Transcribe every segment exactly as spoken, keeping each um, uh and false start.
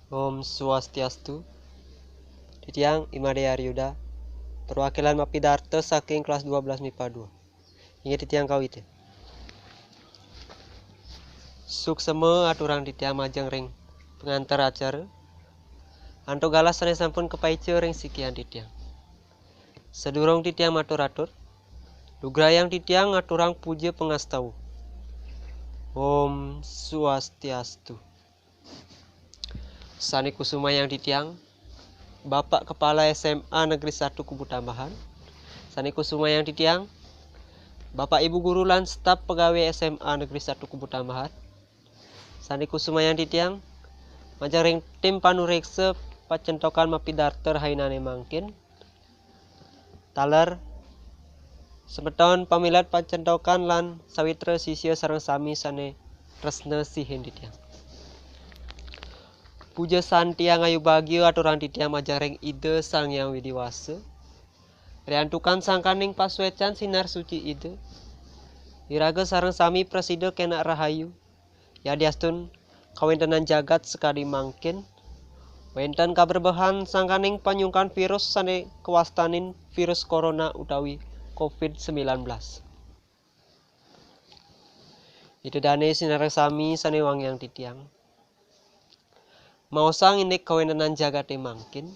Om Swastiastu. Titiang Imade Aryoda, perwakilan mapidarta saking kelas dua belas mipa dua. Inggih titiang kawite. Suksema aturang titiang majeng ring pangantar acara. Antuk galah sane sampun kapaica ring sikian titiang. Sadurung titiang matur-atur, lugrayang titiang ngaturang puja pangastawa. Om Swastiastu. Sane kusumayang titiang, Bapak Kepala S M A Negeri satu Kubutambahan. Sane kusumayang titiang, Bapak Ibu Guru lan staf pegawai S M A Negeri satu Kubutambahan. Sane kusumayang titiang, majeng ring tim panureksa pacentokan mapidarta rahinane mangkin. Taler, semeton pamilet pacentokan lan sawitra sisia sareng sami sane tresna sihin titiang. Puja santiang ayu bagia aturang titiang majeng ring Ida Sang Hyang Widi Wasa. Riantukan sangkaning pasuecan sinar suci Ida, iraga sareng sami prasida kenak rahayu. Yadiastun kawentenan jagat sakadi mangkin, wenten kabrebehan sangkaning panyungkan virus sane kawastanin virus corona utawi covid sembilan belas. Ida dane sinareng sami sane wangiang titiang. Maosang indik kawentenan jagate mangkin,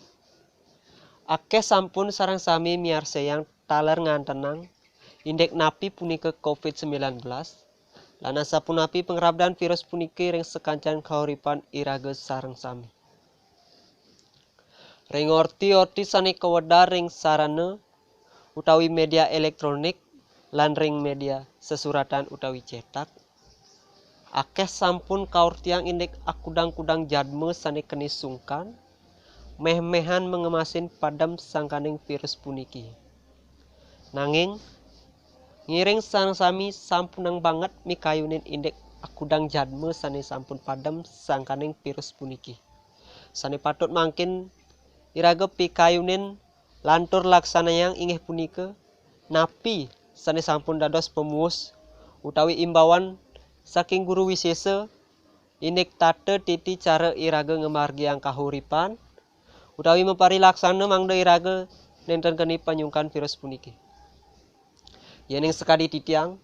akeh sampun sareng sami miarsayang taler ngantenang indik napi punika covid sembilan belas, lan asapunapi pangrabdan virus puniki ring sakancan kauripan iraga sareng sami. Ring orti-orti sane kawedar ring sarana utawi media elektronik lan ring media sesuratan utawi cetak, akeh sampun kaortiang indik akudang-kudang jadma sane keni sungkan, meh-mehan mangemasin padem sangkaning virus puniki. Nanging, ngiring sareng sami sampunang banget mikayunin indik akudang jadma sane sampun padem sangkaning virus puniki. Sane patut mangkin iraga pikayunin lantur laksanayang inggih punika, napi sane sampun dados pamuus utawi imbauan saking guru wisesa indik tata titi cara iraga ngamargiang kahuripan, utawi maparilaksana mangda iraga nenten keni panyungkan virus puniki. Yening sakadi titiang,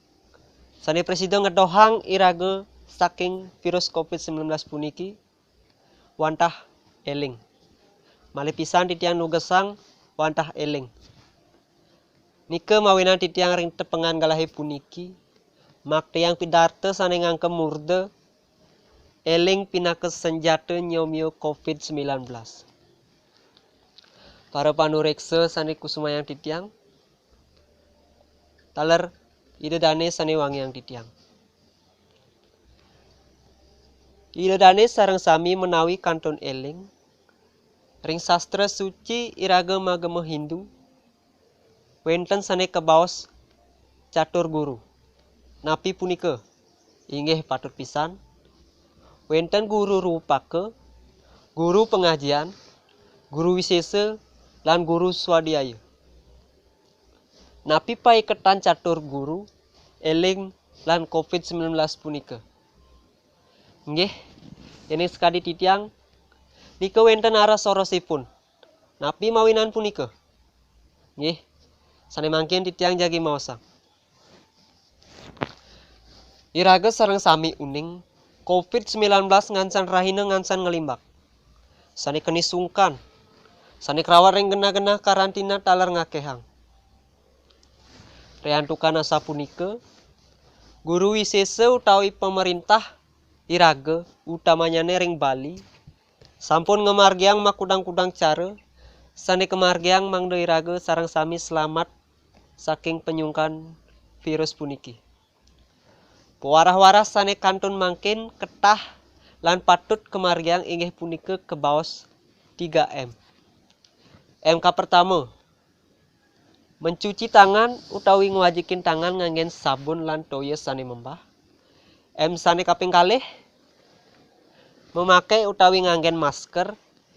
sane prasida ngedohang iraga saking virus covid sembilan belas puniki, wantah eling. Malih pisan titiang nugesang wantah eling. Nika mawinan titiang ring tepengan galahe puniki, maktiang pidarta sane ngangka murda, eling pinaka sanjata nyomia covid sembilan belas. Para panureksa sane kusumayang titiang, taler Ida dane sane wangiang titiang. Ida dane sareng sami menawi kantun eling, ring sastra suci iraga magama Hindu, wenten sane kabaos catur guru. Napi punika? Inggih patut pisan. Wenten guru rupaka, guru pangajian, guru wisesa, lan guru swadhyaya. Napi paiketan catur guru, eling, lan covid sembilan belas punika? Nggih, yening sakadi titiang, nika wenten aras sorosipun. Napi mawinan punika? Nggih, sane mangkin titiang jagi maosang. Iraga sareng sami uning, covid sembilan belas ngancan rahina ngancan nglimbak. Sane keni sungkan, sane krawat ring genah-genah karantina taler ngakehang. Riantukan asapunika, guru wisesa utawi pamarentah iraga, utamanyane ring Bali, sampun ngamargiang makudang-kudang cara sane kamargiang mangda iraga sareng sami slamet saking panyungkan virus puniki. Pawarah-warah sane kantun mangkin ketah lan patut kamargiang inggih punika kabaos tiga M. M kapertama, mencuci tangan utawi ngwajikin tangan nganggen sabun lan toya sane membah. M sane kaping kalih, memakai utawi nganggen masker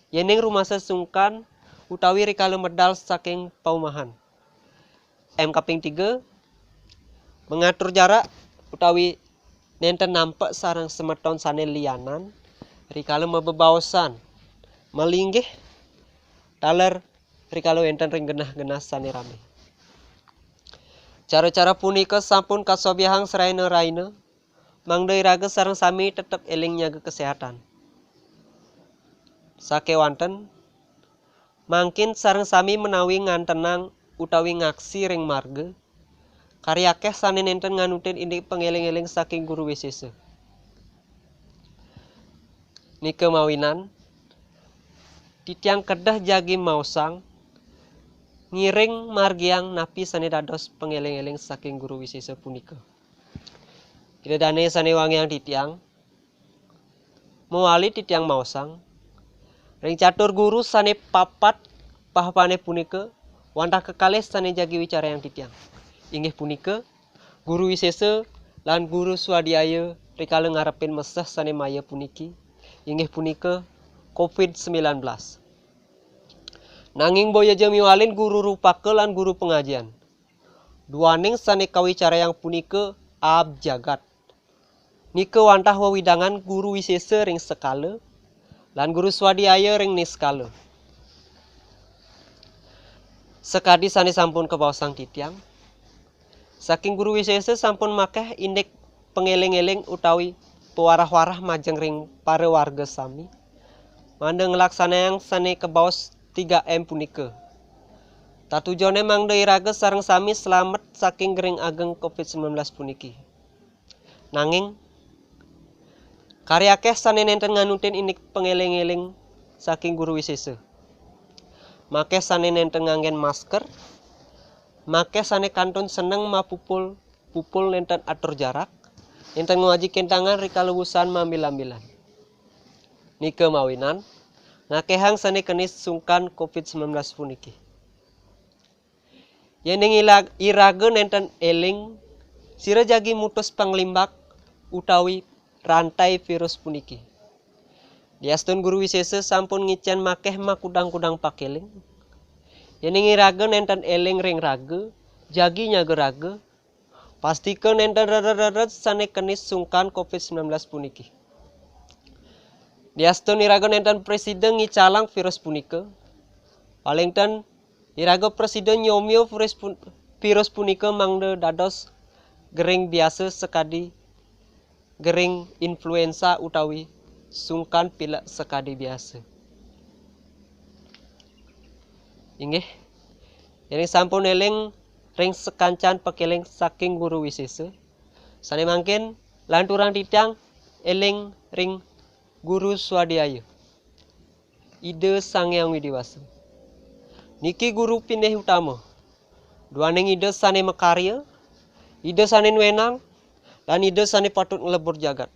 yening rumasa sungkan utawi rikala medal saking paumahan. M kaping tiga, mengatur jarak utawi nenten nampek sareng semeton sane lianan rikala mabebaosan. Malinggih taler rikala wenten ring genah-genah sane rame. Cara-cara punika sampun kasobyahang sraina-raina, mangda iraga sareng sami tetep eling nyaga kesehatan. Sakewanten, mangkin sareng sami menawi ngantenang utawi ngaksi ring marga, kari akeh sane nenten nganutin indik pangeling-eling saking Guru Wisesa. Nika mawinan, titiang kedeh jagi maosang, ngiring margiang napi sane dados pangeling-eling saking Guru Wisesa punika. Ida dane sane wangiang titiang, mawali titiang maosang, ring catur guru sane papat pahpane punika, wantah kekalih sane jagi wicarayang titiang. Inggih punika, Guru Wisesa lan Guru Swadhyaya rikala ngarepin meseh sane maya puniki, inggih punika covid sembilan belas. Nanging boya ja miwalin guru rupaka lan guru pangajian. Duaning sane kawicarayang punika aab jagat. Nika wantah wewidangan Guru Wisesa ring sekala, lan Guru Swadhyaya ring niskala. Sakadi sane sampun kabaosang titiang, saking Guru Wisesa sampun makeh indik pangeling-eling utawi pawarah-warah majeng ring para warga sami, mangda nglaksanayang sane kabaos tiga M punika. Tatujone mangda iraga sareng sami slamet saking gering ageng covid sembilan belas puniki. Nanging, kari akeh sane nenten nganutin indik pangeling-eling saking Guru Wisesa. Makeh sane nenten nganggen masker, makeh sane kantun seneng mapupul, pupul nenten atur jarak, nenten ngawaji kentangan rikala wusan mambil-ambilan. Nika mawinan, ngakehang sane keni sungkan covid sembilan belas puniki. Yening ila-, iraga nenten eling, sira jagi mutus panglimbak utawi rantai virus puniki. Diastun Guru Wisesa sampun ngicen makeh makudang-kudang pakeling. Yening iraga nenten eling ring raga, jagi nyaga raga, pastika nenten rered-rered sane keni sungkan covid sembilan belas puniki. Diastun iraga nenten prasida ngicalang virus punika, paling ten iraga prasida nyomya virus pun-, virus punika mangda dados gering biasa sakadi gering influenza utawi sungkan pilek sakadi biasa. Inggih, yening sampun eling ring sakancan pakeling saking Guru Wisesa, sane mangkin lanturang titiang eling ring Guru Swadhyaya. Ida Sang Hyang Widi Wasa. Niki guru pinih utama. Duaning Ida sane makarya, Ida sane nuenang, lan Ida sane patut nglebur jagat.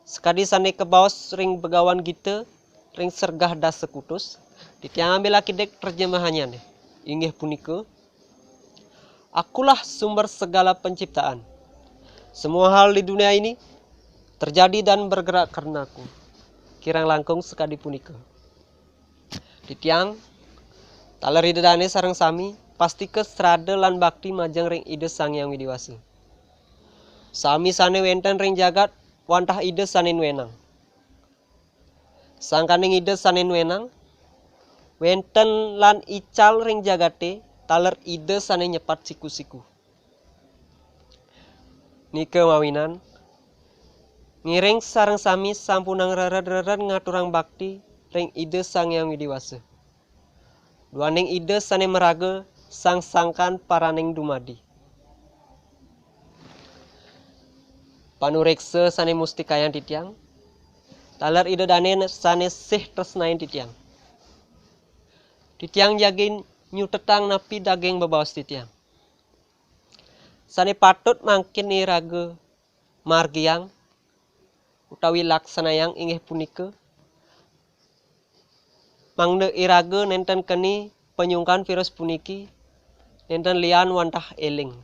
Sakadi sane kabaos ring Begawan Gita, ring sergah dasa kutus, titiang ambil akidik terjemahannyane. Inggih punika, "Akulah sumber segala penciptaan. Semua hal di dunia ini terjadi dan bergerak karenaku." Kirang langkung sakadi punika. Titiang, taler Ida dane sareng sami, pastika srada lan bakti majeng ring Ida Sang Hyang Widi Wasa. Sami sane wenten ring jagat, wantah Ida sane nuenang. Sangkaning Ida sane nuenang, wenten lan ical ring jagate, taler Ida sane nyepat siku-siku. Nika mawinan, ngiring sareng sami sampunang rered-rered ngaturang bakti ring Ida Sang Hyang Widi Wasa. Duaning Ida sane maraga sang sangkan paraning dumadi. Panureksa sane mustikayang titiang, taler Ida dane sane sih tresnain titiang. Titiang jagi nyutetang napi daging bebaos titiang. Sane patut mangkin iraga margiang utawi laksanayang inggih punika, mangda iraga nenten keni panyungkan virus puniki, nenten lian wantah eling.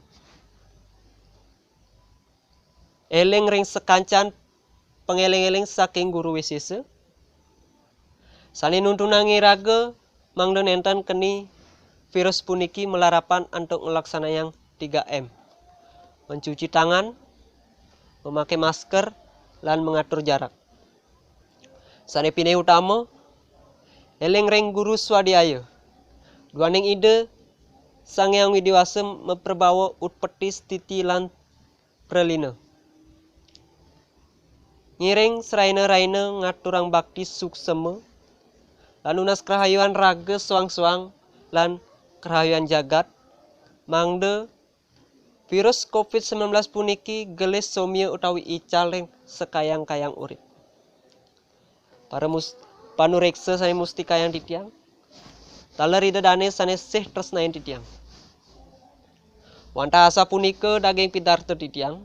Eling ring sakancan pangeling-eling saking Guru Wisesa, sane nuntunang iraga mangda nenten keni virus puniki malarapan antuk nglaksanayang tiga M. Mencuci tangan, memakai masker, lan mengatur jarak. Sané pinih utama, éling ring Guru Swadhyaya. Duaning Ida Sang Hyang Widi Wasa maprabawa utpeti, stiti lan pralina. Ngiring sraina-raina ngaturang bakti suksema lan nunas karahayuan raga soang-soang lan karahayuan jagat, mangda virus covid sembilan belas puniki gelis somya utawi ical ring sakayang-kayang urip. Para mus-, panureksa sané mustikayang titiang, taler Ida Dané sané sih tresnain titiang. Wantah asapunika daging pidarta titiang.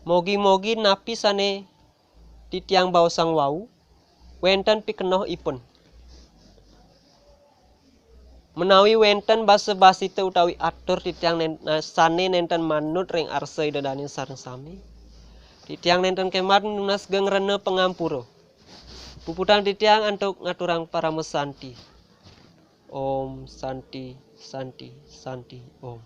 Mogi-mogi napi sané titiang baosang wau, wénten pikenohipun. Menawi wénten basa-basita utawi atur titiang nén-, na-, sané nénten manut ring arsa Ida Dané sareng sami, titiang nénten kémad nunas geng rena pangampura. Puputang titiang antuk ngaturang parama santi. Om Santi, Santi, Santi, Om.